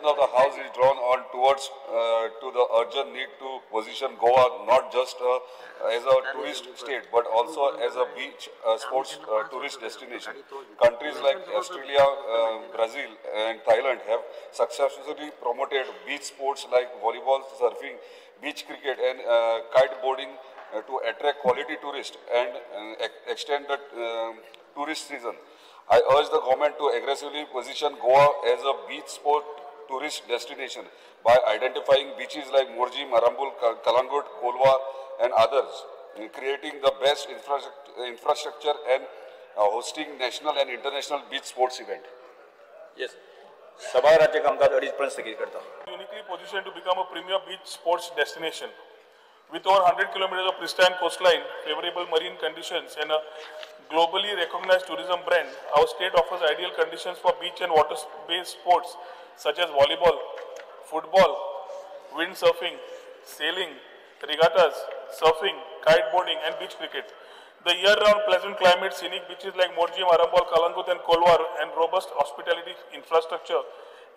attention of the House is drawn on towards to the urgent need to position Goa not just as a tourist state but also as a beach sports tourist destination. Countries like Australia, Brazil and Thailand have successfully promoted beach sports like volleyball, surfing, beach cricket and kiteboarding to attract quality tourists and extend the tourist season. I urge the government to aggressively position Goa as a beach sport tourist destination by identifying beaches like Morjim, Arambol, Calangute, Colva and others, creating the best infrastructure and hosting national and international beach sports event. Yes. सभाघराचे कामकाज 2.5 स्थगीत करता. Uniquely positioned to become a premier beach sports destination. With over 100 kilometers of pristine coastline, favorable marine conditions and a globally recognized tourism brand, our state offers ideal conditions for beach and water-based sports such as volleyball, football, windsurfing, sailing, regattas, surfing, kiteboarding and beach cricket. The year-round pleasant climate, scenic beaches like Morjim, Arambol, Calangute and Colva and robust hospitality infrastructure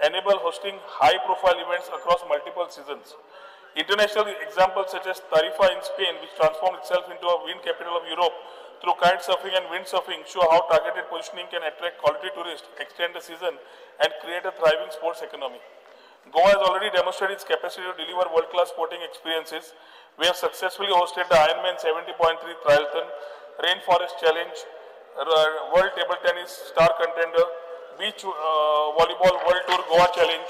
enable hosting high-profile events across multiple seasons. International examples such as Tarifa in Spain, which transformed itself into a wind capital of Europe through kite surfing and windsurfing, show how targeted positioning can attract quality tourists, extend the season, and create a thriving sports economy. Goa has already demonstrated its capacity to deliver world-class sporting experiences. We have successfully hosted the Ironman 70.3 Triathlon, Rainforest Challenge, World Table Tennis Star Contender, Beach Volleyball World Tour Goa Challenge.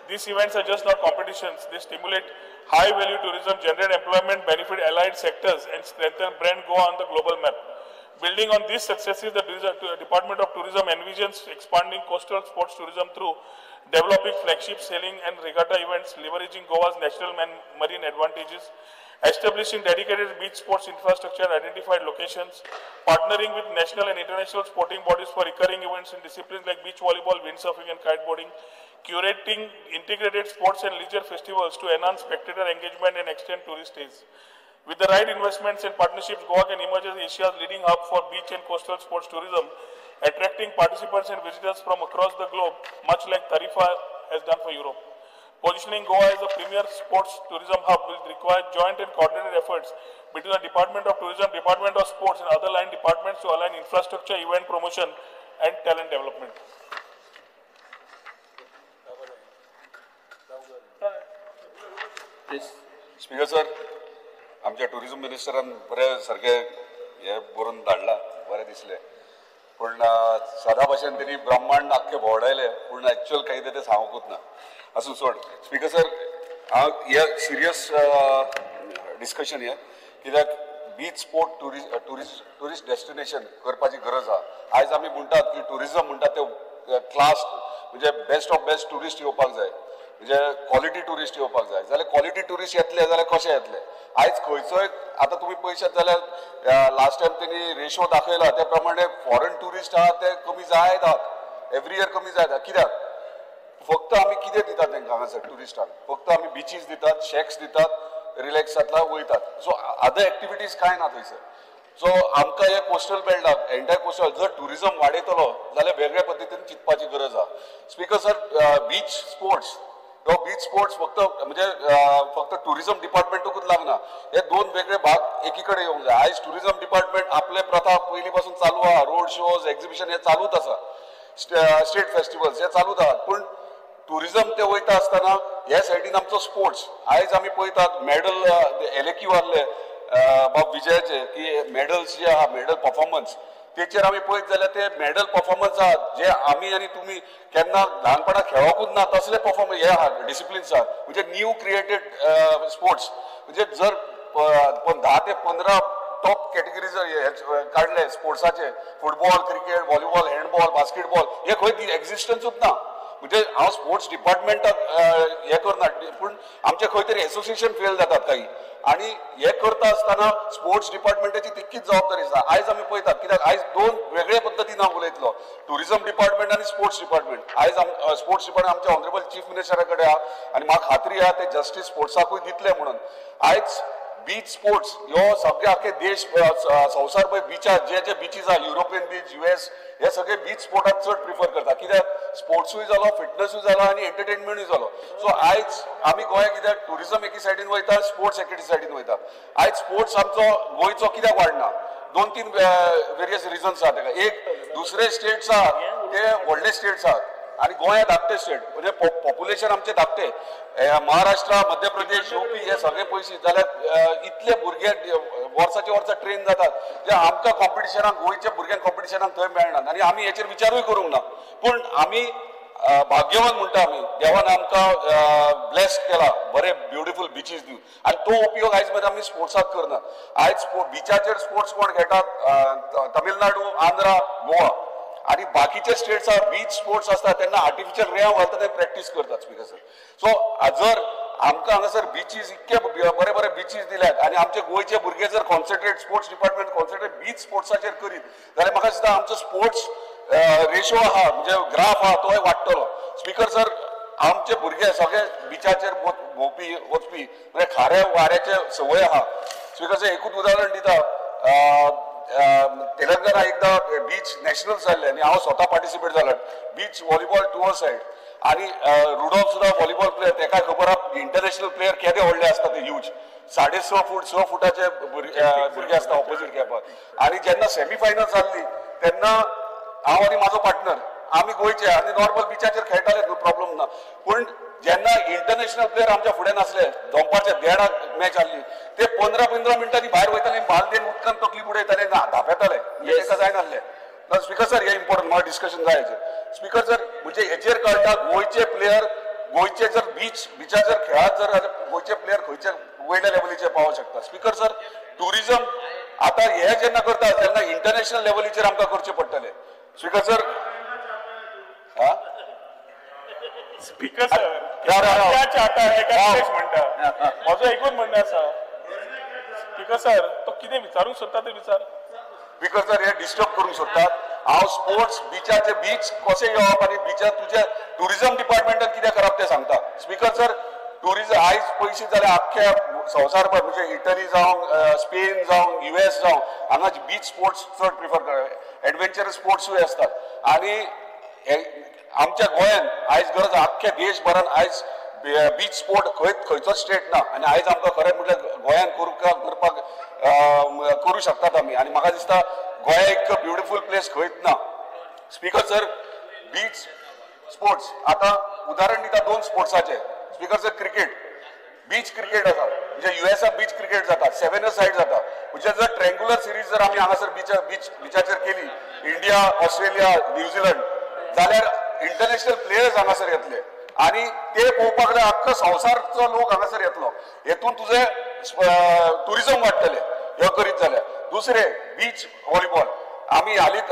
These events are just not competitions. They stimulate high-value tourism, generate employment, benefit allied sectors, and strengthen brand Goa on the global map. Building on these successes, the Department of Tourism envisions expanding coastal sports tourism through developing flagship sailing and regatta events, leveraging Goa's natural and marine advantages, establishing dedicated beach sports infrastructure and identified locations, partnering with national and international sporting bodies for recurring events in disciplines like beach volleyball, windsurfing and kiteboarding, curating integrated sports and leisure festivals to enhance spectator engagement and extend tourist stays. With the right investments and partnerships, Goa can emerge as Asia's leading hub for beach and coastal sports tourism, attracting participants and visitors from across the globe, much like Tarifa has done for Europe. Positioning Goa as a premier sports tourism hub will require joint and coordinated efforts between the Department of Tourism, Department of Sports and other line departments to align infrastructure, event promotion and talent development. Please. Speaker sir, आमच्या tourism मिनिस्टरान बरें सारकें हें बरोवन धाडलां, बरें दिसलें, पूण सादा भाशेन तेणी ब्रह्मांड आख्खें भोंवडायलें, पूण एक्चुअल कांय कितें तें सांगूंकूच ना. आसूं सोड. स्पीकर सर, हांव हे सिरियस डिस्कशन हें, कित्याक beach sport tourist destination करपाची गरज आहा. आयज आमी म्हणटात की टुरिझम म्हणटात ते क्लास म्हणजे बेस्ट ऑफ बेस्ट ट्युरिस्ट येवपाक जाय, म्हणजे क्वॉलिटी ट्युरिस्ट येवपाक जाय. जाल्यार क्वॉलिटी ट्युरिस्ट येतले जाल्यार कशे येतले? आयज खंयचोय आतां तुमी पळयशात जाल्यार लास्ट टायम तेणी रेशो दाखयला त्या प्रमाणे फॉरेन ट्युरिस्ट आहा ते कमी जायत आहात, एवरी इयर कमी जायत आहा. कित्याक? फक्त आमी कितें दितात तांकां हांगासर ट्युरिस्टांक? फक्त आमी बिचीस दितात, शॅक्स दितात, रिलॅक्स जातला वयतात. सो अदर एक्टिविटीज कांय ना थंयसर. सो आमकां हे कोस्टल बेल्टाक एंटायर कोस्टल जर ट्युरिजम वाडयतलो जाल्यार वेगळ्या पद्दतीन चिंतपाची गरज आहा. स्पीकर सर, बीच स्पोर्ट्स हो बीच स्पोर्ट्स फक्त म्हणजे फक्त ट्युरिजम डिपार्टमेंटूच लागना, हे दोन वेगळे भाग एकी कडेन येवंक जाय. आयज ट्युरिजम डिपार्टमेंट आपले प्रथा पयलीं पासून चालू आहा, रोड शोज, एक्झिबिशन हे चालूच आसा, स्टेट फेस्टिवल्स हे चालूच आहात, पूण ट्युरिजम ते वयता आसतना ह्या सायडीन आमचो स्पोर्ट्स आयज आमी पळयतात मॅडल एलएक्यू आहले बाब विजयाचे की मॅडल्स जे आहा, मॅडल परफॉर्मन्स तेचेर आमी पळयत जाल्यार ते मॅडल परफॉर्मन्स आहात जे आमी आनी तुमी केन्ना ल्हानपणा खेळोकूच ना तसले परफॉर्मन्स हे आहात, डिसिप्लिन्स आहात, म्हणजे न्यू क्रिएटेड स्पोर्ट्स. म्हणजे जर 10 ते 15 टॉप कॅटेगरीज काडले स्पोर्ट्साचे, football, cricket, volleyball, handball, basketball, हे खंय एक्झिस्टन्सूच ना. म्हणजे हांव स्पोर्ट्स डिपार्टमेंटाक हें करना, पूण आमचे खंय तरी एसोसिएशन फेल जातात काही, आनी हे करता आसतना स्पोर्ट्स डिपार्टमेंटाची तितकीच जबाबदारी आसा. आयज आमी पळयतात कित्याक आयज दोन वेगळे पद्दतीन हांव उलयतलो, ट्युरिजम डिपार्टमेंट आनी स्पोर्ट्स डिपार्टमेंट. आयज स्पोर्ट्स डिपार्टमेंट आमच्या ऑनरेबल चीफ मिनिस्टरा कडेन आहा आनी म्हाका खात्री आहा ते जस्टीस स्पोर्ट्साकूय दितले म्हणून. आयज बीच स्पोर्ट्स ह्यो सगळे आख्खे देश संवसार पळय बिचार जे जे बिचीस आहा, युरोपियन बीच, US, हे सगळे बीच स्पोर्टाक चड प्रिफर करता. कित्याक स्पोर्ट्सूय जालो, फिटनसूय जालो आनी एंटरटेनमेंटूय जालो. सो आयज आमी गोंया कित्याक टुरिजम एकी सायडीन वयता, स्पोर्ट्स एकी सायडीन वयता. आयज स्पोर्ट्स आमचो गोंयचो कित्याक वाडना, 2-3 वेरियस रिजन्स आहा तेका. एक, दुसरे स्टेट्स आहा ते व्हडले स्टेट्स आहात आनी गोंया धाकटे स्टेट, म्हणजे पॉप्युलेशन आमचे धाकटे. महाराष्ट्र, मध्य प्रदेश, UP हे सगळे पयशे जाल्यार इतले भुरगे वर्साचे वर्सा ट्रेन जातात जे आमकां कॉम्पिटिशनाक, गोंयच्या भुरग्यांक कॉम्पिटिशनाक थंय मेळना आनी आमी हेचेर विचारूय करूंक ना. पूण आमी भाग्यवान म्हणटा, आमी देवान आमकां ब्लेस केला बरे ब्युटिफूल बिचीस दिवन आनी तो उपयोग आयज मेरेन आमी स्पोर्ट्साक करना. आयज बिचाचेर स्पोर्ट्स कोण खेळटात, तमिळनाडू, आंध्रा, गोवा आनी बाकीचे स्टेट्स आहा बीच स्पोर्ट्स आसता तेन्ना आर्टिफिशियल रेंव घालता ते प्रॅक्टीस करतात स्पीकर सर. सो जर आमकां हांगासर बिचीस इतके बरे बरे बिचीस दिल्यात आनी आमचे गोंयचे भुरगे जर concentrate sports department concentrate beach स्पोर्ट्साचेर करीत जाल्यार म्हाका दिसता आमचो स्पोर्ट्स रेशो आहा म्हणजे ग्राफ आहा तोय वाडटलो. स्पीकर सर, आमचे भुरगे सगळे बिचाचेर भोंवपी वचपी, म्हणजे खाऱ्या वाऱ्याचे संवय आहा. स्पीकर सर, एकूच उदाहरण दिता, तेलंगणा एकदा बीच नॅशनल जाल्ले आनी हांव स्वता पार्टिसिपेट जाला बीच व्हॉलीबॉल टू सायड आनी रुडॉल्फ सुद्दां व्हॉलीबॉल प्लेयर, तेका खबर आहा इंटरनॅशनल प्लेयर केदे व्हडले आसता ते, ह्यूज 6.5 फूट 6 फुटाचे भुरगे आसता ऑपोजीट खेळपाक. आनी जेन्ना सेमीफायनल जाल्ली तेन्ना हांव आनी म्हाजो पार्टनर आमी गोंयचे आनी नॉर्मल बिचाचेर खेळटाले, प्रॉब्लम ना. पूण जेन्ना इंटरनॅशनल प्लेयर आमच्या फुडें नासले, दनपारच्या 1:30 मॅच आहली, ते 15-15 मिनटांनी भायर वयताले, बालदेन उदकान तकली बुडयताले ना धांपेताले, ताका जायनासले. स्पीकर सर, हे इम्पॉर्टंट म्हाका डिस्कशन जाय हेचेर. स्पीकर सर, म्हणजे हेचेर कळटा गोंयचे प्लेयर, गोंयचे जर बिचाचेर खेळात जर गोंयचे प्लेयर खंयचे वयल्या लेवलीचेर पावोंक शकता. स्पीकर सर, टुरिजम आतां हे जेन्ना करता तेन्ना इंटरनॅशनल लेवलीचेर आमकां करचें पडटलें. स्पीकर सर, स्पीकर सर, क्या चाहता है म्हणटा, म्हजो एकूच म्हणणें आसा स्पीकर सर, तो कितें विचारूंक सोदता ते विचार. स्पीकर सर, हे डिस्टर्ब करूंक सोदतात. हांव स्पोर्ट्स बिचाचे बीच कशें येवप आनी बिचार तुज्या टुरिजम डिपार्टमेंटान कितें करप तें सांगता. स्पीकर सर, टुरिजम आयज पयशे जाल्यार आख्ख्या संवसारभर म्हणजे इटली जावं, स्पेन जावं, US जावं, हांगा बीच स्पोर्ट्स चड प्रिफर करतात, एडवेंचरस स्पोर्ट्सूय आसतात. आनी आमच्या गोंयान आयज गरज आख्ख्या देशभरान आयज बीच स्पोर्ट खंय खंयचोच स्टेट ना आनी आयज आमकां खरें म्हटल्यार गोंयान करपाक करूं शकतात आमी. आनी म्हाका दिसता गोंया एक ब्युटिफूल प्लेस खंयच ना. स्पीकर सर, बीच स्पोर्ट्स आतां उदाहरण दिता 2 स्पोर्ट्साचे. Speaker sir, cricket, beach cricket आसा, म्हणजे US beach cricket जाता, 7 सायड जाता. म्हणजे जर ट्रँग्युलर सिरीज जर आमी हांगासर बिचाचेर केली, इंडिया, ऑस्ट्रेलिया, न्यूझीलंड, जाल्यार इंटरनॅशनल प्लेयर्स हांगासर येतले आनी ते पळोवपाक जाल्यार आख्खो संवसारचो लोक हांगासर येतलो. हेतून तुजें टुरिजम वाडटलें ह्यो करीत जाल्यार. दुसरें बीच व्हॉलीबॉल, आमी हालींच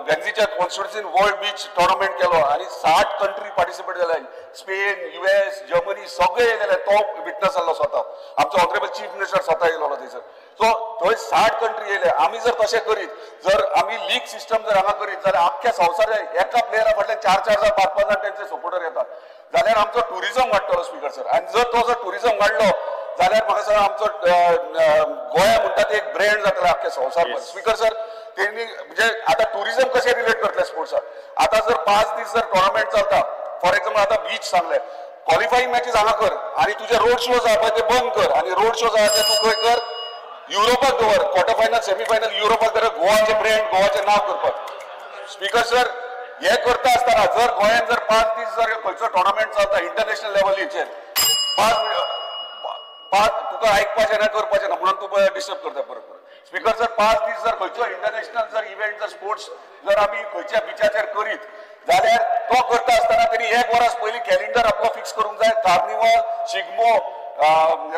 वेन्झीच्या कॉन्स्टिट्युन्सीन वर्ल्ड बीच टोर्नामेंट केलो आनी 60 कंट्री पार्टिसिपेट जाले, स्पेन, US, Germany सगळे येयलेले. तो विटनस जाल्लो स्वता, आमचो ऑनरेबल चीफ मिनिस्टर स्वता येयलो थंयसर. सो थंय 60 कंट्री येयले. आमी जर तशें करीत, जर आमी लीग सिस्टम जर हांगा करीत जाल्यार आख्ख्या संवसार एका प्लेयरा फाटल्यान 4-4 जाण 5-5 जाण तेंचे सपोर्टर येतात, जाल्यार आमचो टुरिजम वाडटलो स्पीकर सर. आनी जर तो जर टुरिजम वाडलो जाल्यार म्हाका सर आमचो गोंया म्हणटा ते एक ब्रँड जातलो आख्ख्या संवसारभर. स्पीकर सर, तेणी म्हणजे आतां टुरिजम कशें रिलेट करतले स्पोर्ट्साक. आतां जर 5 दीस जर टोर्नामेंट चलता, फॉर एक्झाम्पल आतां बीच सांगलें, क्वॉलिफाईंग मॅचीस हांगा कर आनी तुजे रोड शोज आहा पळय ते बंद कर आनी रोड शोज आहा ते तूं खंय कर, युरोपाक दवर, क्वॉर्टर फायनल सेमीफायनल युरोपाक दवर, गोवाचें ब्रँड गोवाचें नांव करपाक. स्पीकर सर, हे करता आसतना जर गोंयांत जर 5 दीस जर खंयचो टोर्नामेंट चलता इंटरनॅशनल लेवलीचेर, 5 तुका आयकपाचें ना करपाचें ना म्हणून तूं डिस्टर्ब करता परत परत. स्पीकर सर, 5 दीस जर खंयचो इंटरनॅशनल जर इव्हेंट जर स्पोर्ट्स जर आमी खंयच्या बिचाचेर करीत जाल्यार तो करता आसतना तेणी 1 वरास पयलीं कॅलेंडर आपलो फिक्स करूंक जाय. कार्निवल, शिगमो,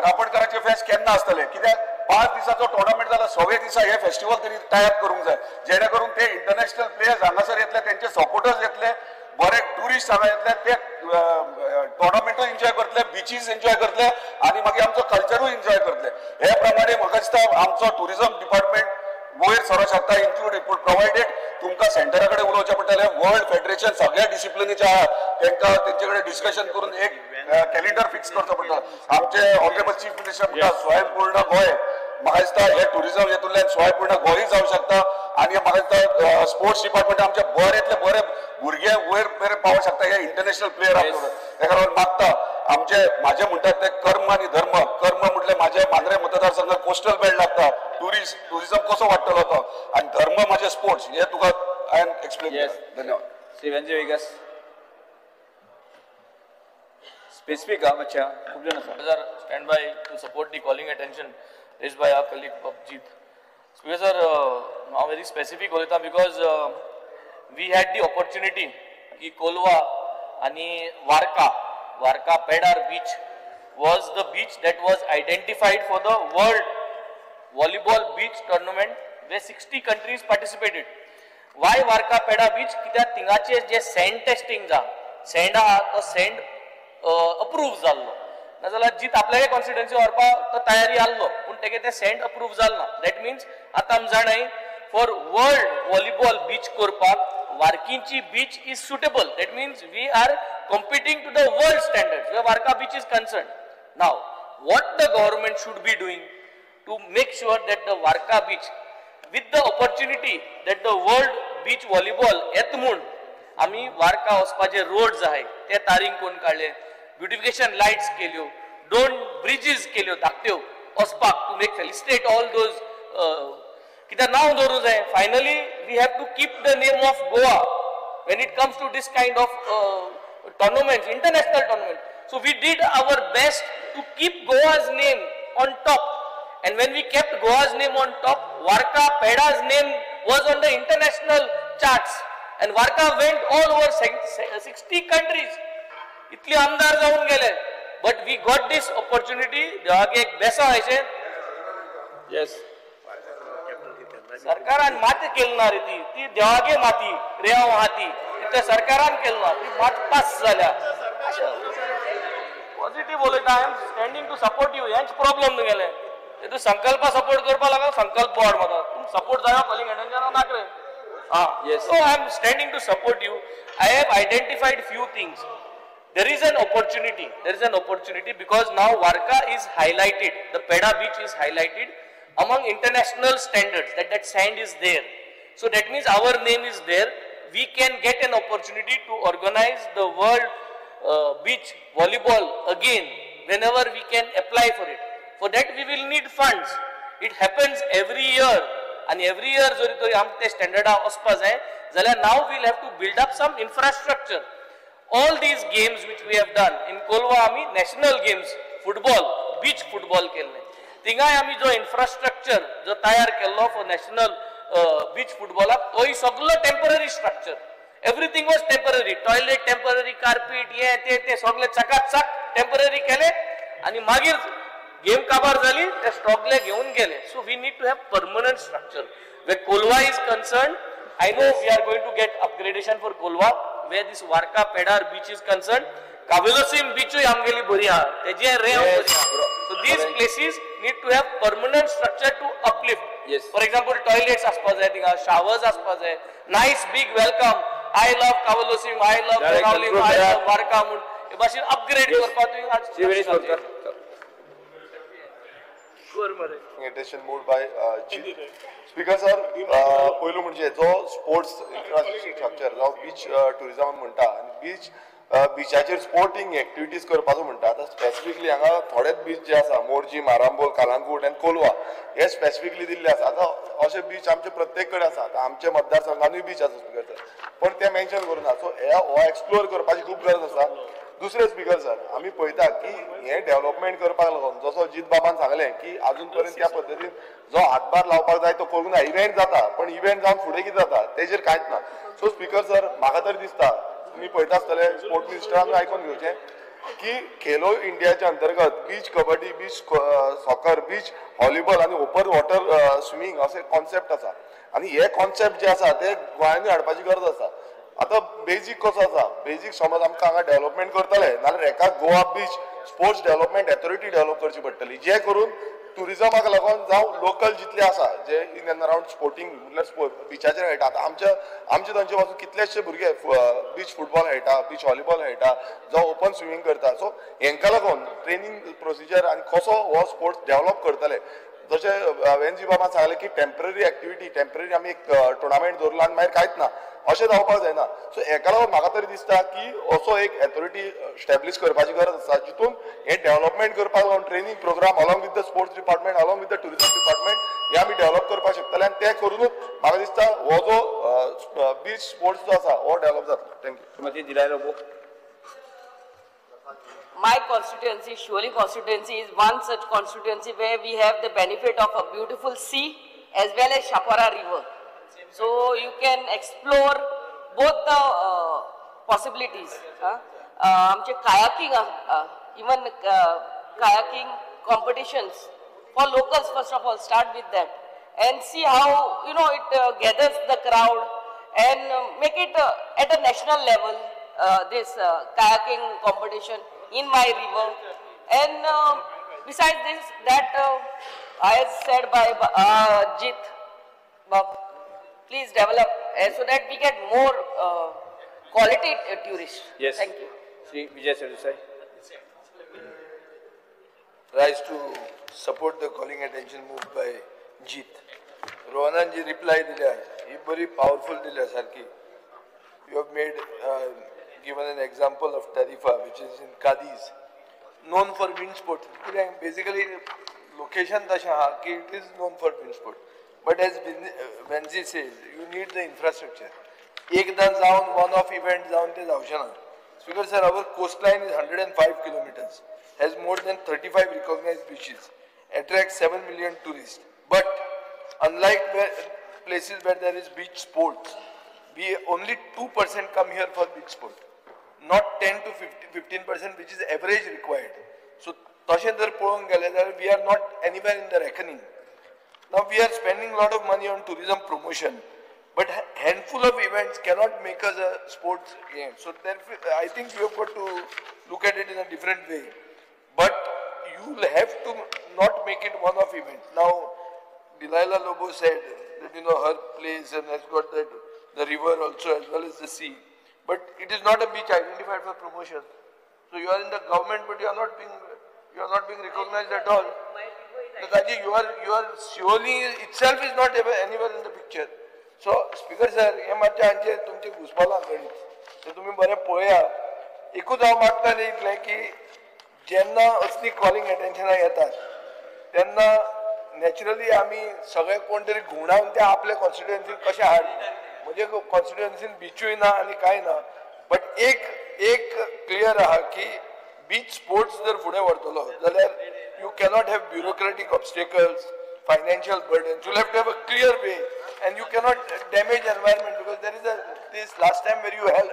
रापणकाराचे फेस्त केन्ना आसतले, कित्याक 5 दिसाचो टोर्नामेंट जाला, 6व्या दिसा हे फेस्टिवल तेणी टाय अप करूंक जाय, जेणे करून ते इंटरनॅशनल प्लेयर्स हांगासर येतले, तेंचे सपोर्टर्स येतले, बरे टुरिस्ट हांगा येतले, ते टोर्नामेंटूय एन्जॉय करतले, बिचीस एन्जॉय करतले आनी मागीर आमचो कल्चरूय एन्जॉय करतले. हे प्रमाणे म्हाका दिसता आमचो टुरिजम डिपार्टमेंट वयर सरोंक शकता, इन्क्लूड प्रोवायडेड तुमकां सेंटरा कडेन उलोवचें पडटलें. वर्ल्ड फेडरेशन सगळ्या डिसिप्लिनीचे आहा, तेंकां तेंचे कडेन डिस्कशन करून एक कॅलेंडर फिक्स करचो पडटलो. आमचे ऑनरेबल चीफ मिनिस्टर म्हणटा स्वयंपूर्ण गोंय, म्हाका दिसता हे टुरिझम हेतूंतल्यान स्वयंपूर्ण गोंय जावं शकता. आनी म्हाका दिसता स्पोर्ट्स डिपार्टमेंट आमच्या बऱ्यांतले बरे भुरगे वयर मेरेन पावोंक शकता, हे इंटरनॅशनल प्लेयर आसता. तेका लागून मागता आमचे माझे म्हणटात ते कर्म आनी धर्म. कर्म म्हटल्यार माझे मांद्रे मतदारसंघात कोस्टल बेल्ट लागता, टुरिझम कसो वाडटलो तो, आनी धर्म माझे स्पोर्ट्स, हे तुका हांवें एक्सप्लेन केलें. धन्यवाद. श्री वेंझी व्हिएगस स्पेसिफिक हा मातशें खूब जाण आसा. Sir, stand by to support the calling attention raised by our colleague Abhijit. Speaker sir, हांव व्हेरी स्पेसिफीक उलयता because we had the opportunity की कोलवा आनी Varca, Varca Pedar beach was the beach that was identified for the world volleyball beach tournament where 60 countries participated. Why Varca Peda beach? कित्याक थिंगाचे जे send testing जा send आहा तो send approve जाल्लो, नाजाल्यार जीत आपल्यागे constituency व्हरपाक तो तयारी आहलो पूण तेगे ते सँड अप्रूव जाल ना. That means आतां आमी जाणाय फॉर वर्ल्ड व्हॉलीबॉल बीच करपाक वार्कीची beach is suitable. That means we are competing to the world standards where Varca beach is concerned. Now what the government should be doing to make sure that the Varca beach with the opportunity that the world beach volleyball येत म्हूण आमी वार्का वचपाचे roads आहाय ते तारींग कोण काडले, beautification lights केल्यो, दोन ब्रिजीस केल्यो धाकट्यो वचपाक to make felicitate all those. कित्याक नांव दवरूंक जाय. Finally we have to keep the name of Goa when it comes to this kind of tournaments, international tournament. So we did our best to keep Goa's name on top, and when we kept Goa's name on top, Varca Peda's name was on the international charts, and Varca went all over 60 countries. इतले आमदार जावन गेले, but we got this opportunity. देवाक एक बेसांव अशें. Yes. सरकारान माती केली ना रे, ती ती देवागे माती रेंव आहा ती ते सरकारान केली ना, ती मात पास जाल्या. पॉझिटिव्ह उलयता. I am standing to support you. हेंच प्रॉब्लम तुगेलें. ते तूं संकल्पा सपोर्ट करपाक लागलो, संकल्प बोर्ड म्हाका तूं सपोर्ट जायो कॉलिंग अटेन्शन नाक रे. Ah, so I am standing to support you. I have identified few things. There is an opportunity. There is an opportunity because now Varca is highlighted. The Peda beach is highlighted among international standards. That sand is there. So that means our name is there. We can get an opportunity to organize the world beach volleyball again whenever we can apply for it. For that we will need funds. It happens every year. And every year जरी तरी आमकां ते स्टँडर्डा वचपा जाय जाल्यार now we'll have to build up some infrastructure. All these games which we have done in Colva, आमी national games football, beach football केल्ले, थिंगाय आमी जो इन्फ्रास्ट्रक्चर जो तयार केल्लो फॉर नॅशनल बीच फुटबॉलाक तोय सगलो temporary structure. Everything was temporary. Toilet temporary, carpet हे ते ते सगळे चकाचक टेम्पररी केले आनी मागीर गेम काबार जाली ते स्टॉकले घेवन गेले. So we need to have permanent structure. Where Colva is concern, I know we are going to get upgradation for Colva. Where this Varca Pedar beach is concern, Cavelossim बीचूय आमगेली बरी आहा, तेजे रेंव बरी आहा. So these places need to have permanent structure to uplift. For example toilets आसपा जाय थिंगा, शावर्स आसपा जाय, nice big welcome, I love Cavelossim, I love Benaulim, I love Varca म्हूण हे भाशेन अपग्रेड करपाक तुवें. Attention moved by Speaker sir. पयलू म्हणजे जो स्पोर्ट्स इन्फ्रास्ट्रक्चर जावं बीच टुरिजम म्हणटा आनी बीच बिचाचेर स्पोर्टींग एक्टिविटीज करपाचो म्हणटा. आतां स्पेसिफिकली हांगा थोडेच बीच जे आसा, मोरजी, मारांबोल, कालांगूट आनी कोलवा हे स्पेसिफिकली दिल्ले आसा. आतां अशे बीच आमचे प्रत्येक कडेन आसा. आतां आमच्या मतदारसंघानूय बीच आसा स्पीकर सर, पण ते मेन्शन करूं ना. सो हे हो एक्सप्लोर करपाची खूब गरज आसा. दुसरें स्पीकर सर, आमी पळयता की हें डेव्हलपमेंट करपाक लागून जसो जीत बाबान सांगलें की आजून पर्यंत त्या पद्दतीन जो हातभार लावपाक जाय तो करूंक ना. इव्हेंट जाता पण इव्हेंट जावन फुडें कितें जाता तेजेर कांयच ना. सो स्पीकर सर, म्हाका तरी दिसता तुमी पळयता आसतले स्पोर्ट मिनिस्टरान आयकून घेवचें की खेलो इंडियाच्या अंतर्गत beach kabaddi, beach soccer, beach volleyball आनी ओपन वॉटर स्विमींग असे कॉन्सेप्ट आसा आनी हे कॉन्सेप्ट जे आसा ते गोंयांनी हाडपाची गरज आसा. आतां बेजीक कसो आसा, बेजीक समज आमकां हांगा डेव्हलपमेंट करतले नाल्यार एका Goa beach sports development authority develop करची पडटली, जे करून टुरिजमाक लागून जावं लोकल जितले आसा जे इन एंड अराउंड स्पोर्टींग म्हटल्यार बिचाचेर खेळटा. आतां आमचे तांचे पासून कितलेशे भुरगे बीच फुटबॉल खेळटा, बीच व्हॉलीबॉल खेळटा, जावं ओपन स्विमींग करता. सो हेंकां लागून ट्रेनींग प्रोसिजर आनी कसो हो स्पोर्ट्स डेवलप करतले, जशें वेनजी बाबान सांगलें की टेम्पररी एक्टिविटी, टेम्पररी आमी एक टुर्नामेंट दवरला आनी मागीर कांयच ना, अशें जावपाक जायना. सो हेका लागून म्हाका तरी दिसता की असो एक एथॉरिटी स्टॅब्लिश करपाची गरज आसा जितून हें डेवलपमेंट करपाक लागून training programme along with the sports department, along with the tourism department हे आमी डेवलप करपाक शकतले आनी तें करुनूच म्हाका दिसता हो जो बीच स्पोर्ट्स जो आसा हो डेवलप जातलो. Thank you. Shrimati Delilah Lobo. My constituency, Siolim constituency, is one such constituency where we have the benefit of a beautiful sea as well as Chapora river. So you can explore both the possibilities. Kayaking, even kayaking competitions for locals, first of all, start with that and see how, you know, it gathers the crowd and make it at a national level, this kayaking competition in my river. And besides this, that as said by Jeet Bob, please develop so that we get more quality tourists. Yes. Thank you. Shri Vijay Sardesai. Rise to support the calling attention moved by Jeet. Rohanan ji reply दिल्या ही बरी powerful दिल्या सारकी. You have made given an example of Tarifa, which is in Cadiz, known for wind sport. Basically location तशें आहा की it is known for wind sport. But as Venzi says, you need the infrastructure. एकदां जावन one of event जावन ते जावचें ना. Speaker sir, our coastline is 105 kilometers, has more than 35 recognized beaches, attracts 7 million tourists. But unlike places where there is beach sports, we only 2% come here for beach sport, not 10 to 15%, which is average required. So तशें जर पळोवंक गेलें जाल्यार we are not anywhere in the reckoning. Now we are spending a lot of money on tourism promotion, but handful of events cannot make us a sports game. So therefore, I think you have got to look at it in a different way. But you will have to not make it one-off event. Now, Delilah Lobo said that, you know, her place and has got that the river also as well as the sea. But it is not a beach identified for promotion. So you are in the government, but you are not being recognized at all. Taji, you are Siolim itself is not anywhere in the picture. So Speaker sir, हे मातशें आमचे तुमचे घुसपालां गणीत ते तुमी बरें पळया. एकूच हांव मागता इतलें की जेन्ना असली कॉलिंग एटेन्शनां येतात तेन्ना नॅचरली आमी सगळे कोण तरी घुंवडावन ते आपले कॉन्स्टिट्युएन्सीन कशें हाड, म्हणजे कॉन्स्टिट्युएन्सीन बिचूय ना आनी कांय ना. बट एक एक क्लियर आहा की बीच स्पोर्ट्स जर फुडें व्हरतलो जाल्यार you cannot have bureaucratic obstacles, financial burdens. You'll have to have a clear way, and you cannot damage environment because there is a this last time where you held,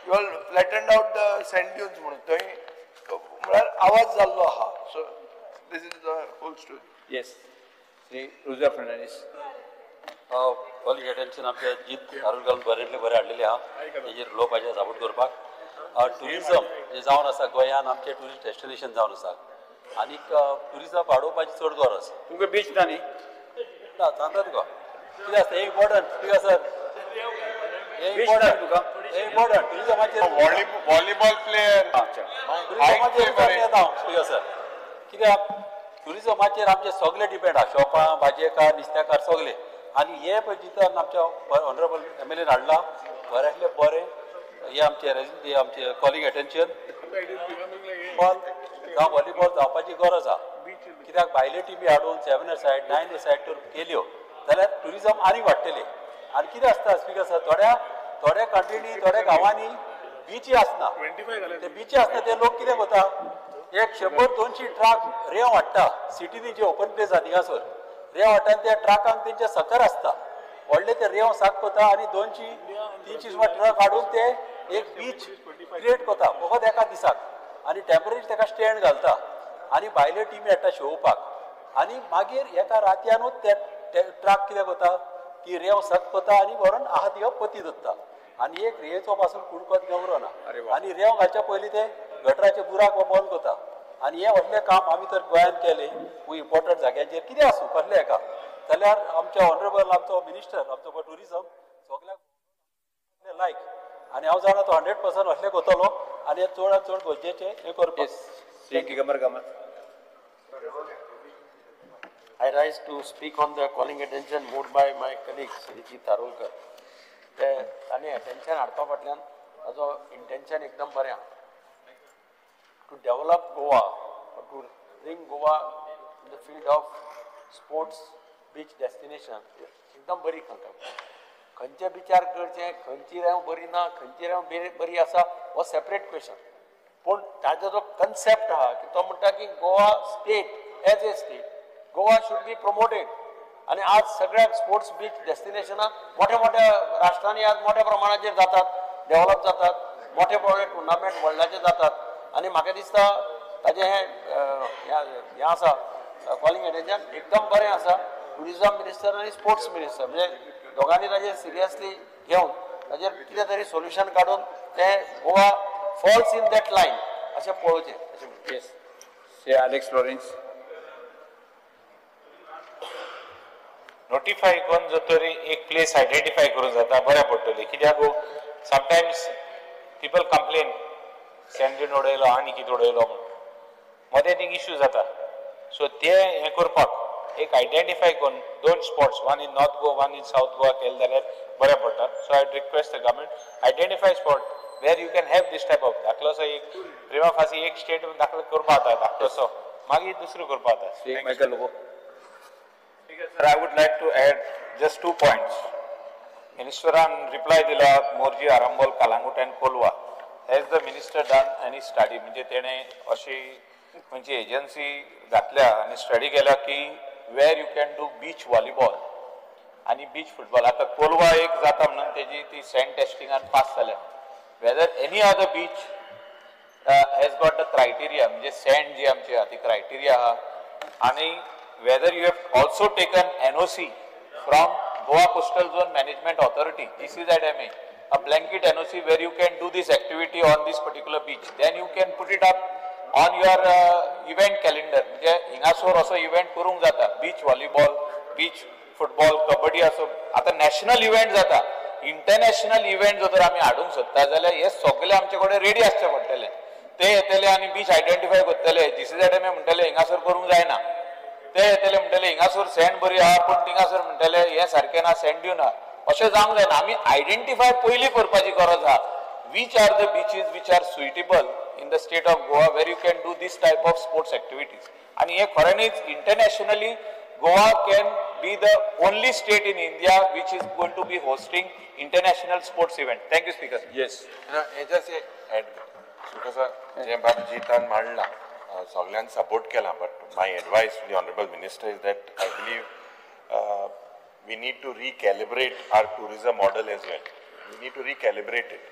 you all flattened out the sand dunes. म्हणून थंय म्हळ्यार आवाज जाल्लो आहा. So this is the whole story. Yes. Shri Rudra Fernandes. Calling attention आमच्या जीत आरोलकारान बरें बरें हाडलेलें आहा, तेजेर उलोवपाचें सपोर्ट करपाक. टुरिजम जें जावन आसा गोंयान, आमचें ट्युरिस्ट डेस्टिनेशन जावन आसा आनीक टुरिजम वाडोवपाची चड गरज. तुमकां बीच ना न्ही? ना, सांगता तुका कितें आसता हें इम्पॉर्टंट. तुका सर हें इम्पॉर्टंट, तुका हें इम्पॉर्टंट टुरिजमाचेर. व्हॉलीबॉल प्लेयर टुरिजमाचेर येता हांव. तुका सर कित्याक टुरिजमाचेर आमचे सगळे डिपेंड आहा, शॉपां, भाजयेकार, नुस्तेकार सगळे. आनी हे पळय जितान आमच्या ऑनरेबल एम एल एन हाडलां बऱ्यांतलें बरें. हे आमचे आमचे कॉलिंग एटेन्शन बॉल जावं व्हॉलीबॉल जावपाची गरज आहा. कित्याक भायले टिमी हाडून 7 a side 9 a side तर केल्यो जाल्यार टुरिजम आनी वाडटलें. आनी कितें आसता स्पीकर सर, थोड्या थोड्या कंट्रीनी थोड्या गांवांनी बिची आसना, ते बिची आसना ते लोक कितें करता, एक 100-200 ट्रक रेंव हाडटा सिटीनी, जे ओपन प्लेस आहा थिंगासर रेंव हाडटा आनी त्या ट्रकांक तेंचे सकर आसता व्हडले, ते रेंव साक करता आनी 200-300 सुमार ट्रक हाडून ते एक बीच क्रिएट करता फकत एका दिसाक. आनी टेम्पररी ताका स्टँड घालता आनी भायल्यो टिमी हाडटा शोवपाक. आनी मागीर एका रातयानूच ते ट्रक कितें करता, ती रेंव सक करता आनी व्हरून आहा तिका पती दवरता. आनी एक रेंवेचो पासून कुडको तिका उरना. आनी रेंव घालच्या पयलीं ते गटराचे बुराक बंद करता. आनी हें व्हडलें काम आमी तर गोंयांत केलें इम्पॉर्टंट जाग्यांचेर कितें आसूं कसलें हेका जाल्यार आमच्या ऑनरेबल आमचो मिनिस्टर आमचो टुरिजम सगळ्याक लायक आनी हांव जाणा तो 100% असलें करतलो आनी चडांत चड गरजेचें हें करपाक. Shri Digambar Kamat. I rise to speak on the calling attention moved by my colleague Shri Jeet Arolkar. ते तांणी अटेन्शन हाडपा फाटल्यान ताजो इंटेन्शन एकदम बरें आहा. To develop Goa, to bring Goa in the field of sports beach destination एकदम बरी कल्पना. खंयचे बिचार करचें, खंयची रेंव बरी ना, खंयची रेंव बरी आसा हो सेपरेट क्वेश्चन. पूण ताजो जो कन्सेप्ट आहा की तो म्हणटा की Goa state as a state Goa should be promoted. आनी आज सगळ्याक स्पोर्ट्स बीच डेस्टिनेशनां मोठ्या मोठ्या राष्ट्रांनी आज मोठ्या प्रमाणाचेर जातात, डेव्हलप जातात, मोठे मोठे टुर्नामेंट वर्ल्डाचे जातात. आनी म्हाका दिसता ताजें हें हें आसा कॉलिंग एटेन्शन एकदम बरें आसा. टुरिजम मिनिस्टर आनी स्पोर्ट्स मिनिस्टर म्हणजे दोगांनी ताजेर सिरियसली घेवन ताजेर कितें तरी सोल्युशन काडून तें Goa falls in that line अशें पळोवचें. Yes, Shri Alex Lawrence. Notify करून जर तरी एक प्लेस आयडेंटिफाय करूं जाता बरें पडटलें. कित्याक समटायम्स पिपल कंप्लेन सँडीन उडयलो आनी कितें उडयलो म्हूण मदें एक इश्यू जाता. सो ते हें करपाक एक आयडेंटिफाय करून 2 spots, 1 in North Goa, 1 in South Goa केलें जाल्यार बरें पडटा. So I request the government identify spot where you can have this type of दाखलोसो एक प्रिमा फासी एक स्टेट दाखलो करपाक जाता धाकलोसो, मागीर दुसरो करपाक जाता. Michael Lobo. Sir, I would like to add just 2 points. Ministeran reply dila Morji, Arambol, Kalangut and Kolwa. Has the minister done any study? म्हणजे तेणे अशी म्हणजे एजन्सी घातल्या आनी स्टडी केल्या की where you can do beach volleyball आनी beach football. आतां कोलवा एक जाता म्हणून तेजी ती सँड टेस्टिंगान पास जाल्या. Whether any other beach has got the criteria म्हणजे सँड जी आमची आहा ती क्रायटेरिया आहा आनी whether you have also taken NOC from Goa Coastal Zone Management Authority, GCZMA, a blanket NOC where you can do this activity on this particular beach. Then you can put it up on your event calendar. म्हणजे हिंगासोर असो event करूंक जाता, beach volleyball, beach football, kabaddi असो. आतां national event जाता, international event जर आमी हाडूंक सोदता जाल्यार हे सगळे आमचे कडेन रेडी आसचे पडटले. ते येतले आनी बीच आयडेंटिफाय करतले. GCZMA म्हणटले हिंगासोर करूंक जायना, ते येतले म्हणटले हिंगासर सँड बरी आहा पूण थिंगासर म्हणटले हें सारकें ना, सँड दिवना. अशें जावंक जायना. आमी आयडेंटिफाय पयलीं करपाची गरज आहा. Which are the beaches which are suitable in the state of Goa where you can do this type of sports activities. आनी हें खऱ्यांनीच internationally Goa can be the only state in India which is going to be hosting international sports event. Thank you speaker. Yes, हें just add because जें बाब जितान मांडलां सगळ्यान support केला, but my advice to the honourable minister is that I believe we need to recalibrate our tourism model as well. We need to recalibrate it.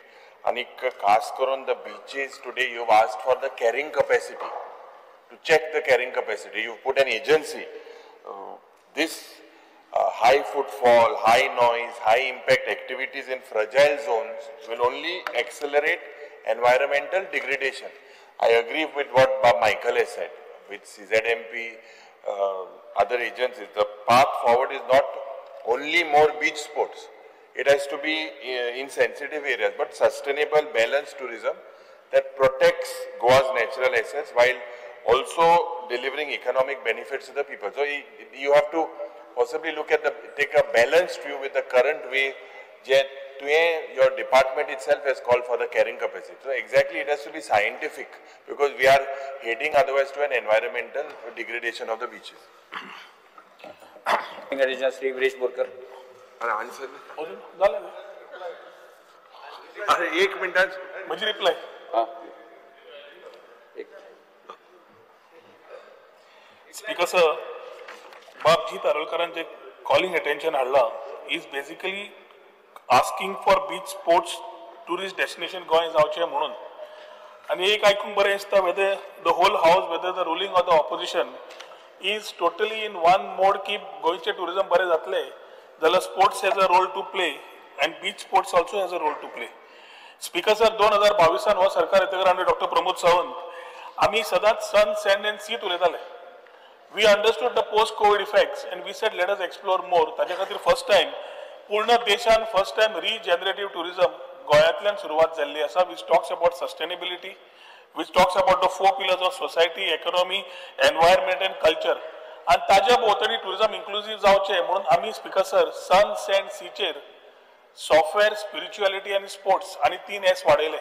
आनी खास करून the beaches today you asked for the carrying capacity, to check the carrying capacity. You put an agency. This high footfall, high noise, high impact activities in fragile zones will only accelerate environmental degradation. I agree with what Bob Michael has said, with CZMP, other agencies. The path forward is not only more beach sports. It has to be in sensitive areas, but sustainable, balanced tourism that protects Goa's natural assets while also delivering economic benefits to the people. So you have to possibly look at the, take a balanced view with the current way. Your department itself has called for the carrying capacity. So exactly it has to be scientific, because we are heading otherwise to an environmental degradation of the beaches. Shri Viresh Borkar. Answer. अरे एक मिनिटात म्हणजे reply. Speaker sir, बाब जीत आरोलकरान जे calling attention हाडला is basically asking for beach sports tourist destination Goa जावचें म्हणून. आनी एक आयकूंक बरें दिसता, whether the whole house, whether the ruling or the opposition is totally in one mode की गोंयचें टुरिजम बरें जातलें जाल्यार sports has a role to play and beach sports also has a role to play. Speaker sir, 2022 हो सरकार येतकर आनी doctor Pramod Sawant आमी सदांच सन, सँड अँड सीत उलयताले. We understood the post Covid effects and we said let us explore more. ताजे खातीर first time पूर्ण देशान फर्स्ट टायम रिजनरेटीव टुरिझम गोंयांतल्यान सुरवात जाल्ली आसा, which talks about sustainability, which talks about the four pillars of society, economy, environment and culture. आनी ताज्या भोंवतणी टुरिझम इन्क्लुजीव जावचें म्हणून आमी स्पीकर सर सन, सँड, सीचेर सॉफ्टवेअर, स्पिरिच्युअलिटी आनी स्पोर्ट्स आनी 3 S वाडयले.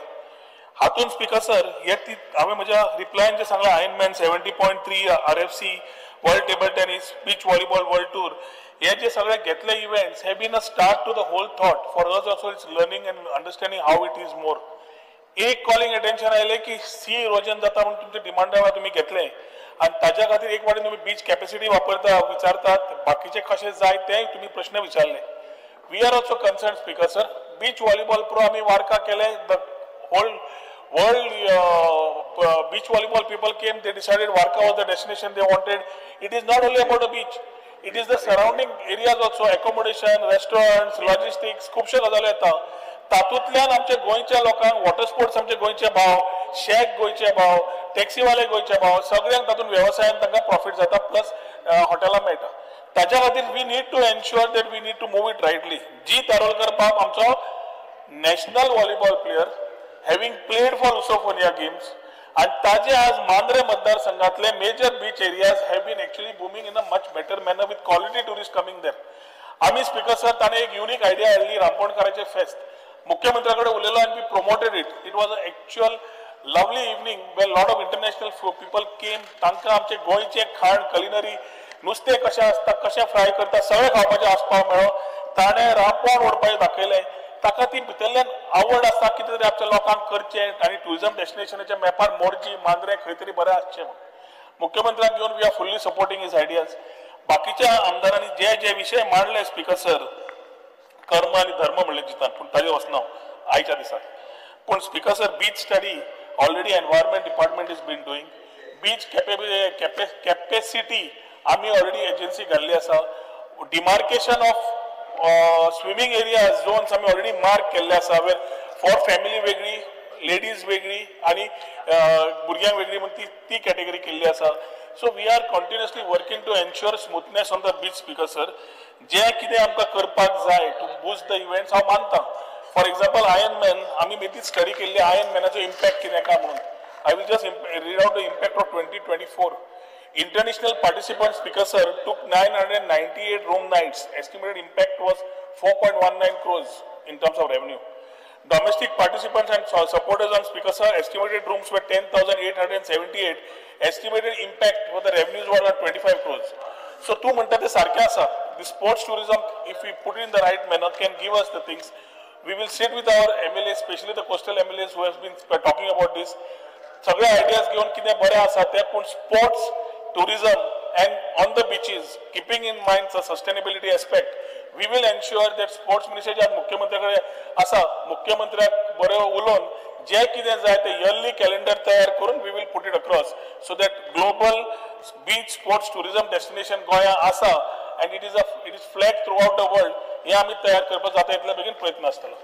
हातून स्पीकर सर हे ती हांवें म्हज्या रिप्लायन जें सांगलां, Ironman 70.3, RFC, world table tennis, beach volleyball world tour, हे जे सगळे घेतले events have been a start to the whole thought for us also. It's learning and understanding how it is more. एक कॉलिंग अटेन्शन आयलें की C erosion जाता म्हणून तुमचे डिमांडा वेळार तुमी घेतले आनी ताज्या खातीर एक वाटेन तुमी बीच कॅपेसिटी वापरता, विचारतात बाकीचे कशे जाय ते तुमी प्रश्न विचारले. We are also concern speaker sir. Beach volleyball pro आमी वार्का केले. The whole world beach volleyball people came, they decided Varca was the destination they wanted. It is not only about the beach, it is the surrounding areas also, accommodation, restaurants, logistics, खुबश्यो गजाली येता. तातूंतल्यान आमच्या गोंयच्या लोकांक water sports आमचे गोंयचे भाव, शॅक गोंयचे भाव, टॅक्सीवाले गोंयचे भाव, सगळ्यांक तातूंत वेवसायान तांकां प्रॉफीट जाता, प्लस हॉटेलां मेळटा. ताच्या खातीर we need to ensure that we need to move it rightly. Jeet Arolkar बाब आमचो national volleyball player, having played for Lusofonia games, आनी ताजे आज मांद्रे मतदारसंघातले major beach areas have been actually booming in a much better manner with quality tourist coming there. आमी speaker sir ताणें एक unique idea हाडली, रांपोणकाराचें फेस्त. मुख्यमंत्र्या कडेन उलयलो आनी we promoted it. It was a actual lovely evening where lot of international people came. तांकां आमचें गोंयचें खाण, कलिनरी, नुस्तें कशें आसता, कशें फ्राय करता, सगळें खावपाचें आसपाव मेळ्ळो. ताणें रांपोण ओडपाचें दाखयलें. ताका ती भितरल्यान आवड आसा कितें तरी आमच्या लोकांक करचें आनी टुरिझम डेस्टिनेशनाच्या मॅपार मोरजी, मांद्रे खंय तरी बरें आसचें म्हणून. मुख्यमंत्र्याक घेवन we are fully supporting his ideas. बाकीच्या आमदारांनी जे जे विशय मांडले स्पीकर सर, कर्म आनी धर्म म्हणलें जितान, पूण ताजेर वचना आयच्या दिसाक. पूण speaker sir, beach study already environment department is been doing. Beach capacity आमी ऑलरेडी एजन्सी घाल्ली आसा. Demarcation of swimming area zones आमी ऑलरेडी मार्क केल्ले आसा, वेर फॉर फॅमिली वेगळी, लेडीज वेगळी आनी भुरग्यांक वेगळी म्हूण ती कॅटेगरी केल्ली आसा. So we are continuously working to ensure smoothness on the beach speaker sir. जें कितें आमकां करपाक जाय टू बूस्ट the events हांव मानता. फॉर एक्झाम्पल आयर्न मॅन आमी बेगीन स्टडी केल्ली आयर्न मॅनाचो इम्पॅक्ट कितें काय म्हणून. I will just read out the impact of 2024. International participants, speaker sir, took 998 room nights. Estimated impact was 4.19 crores in terms of revenue. Domestic participants and supporters on speaker sir, estimated rooms were 10,878. Estimated impact for the revenues were around 25 crores. So तूं म्हणटा ते सारकें आसा. The sports tourism, if we put it in the right manner, can give us the things. We will sit with our MLAs, especially the coastal MLAs who have been talking about this. सगळे ideas घेवन कितें बरें आसा तें, पूण sports tourism and on the beaches, keeping in mind the sustainability aspect, we will ensure that sports minister जे आज मुख्यमंत्र्या कडेन आसा, मुख्यमंत्र्याक बरें उलोवन जे कितें जाय ते इयरली कॅलेंडर तयार करून we will put it across so that global beach sports tourism destination गोंया आसा and it is flag throughout the world. हें आमी तयार करपाक जाता इतले बेगीन प्रयत्न आसतलो.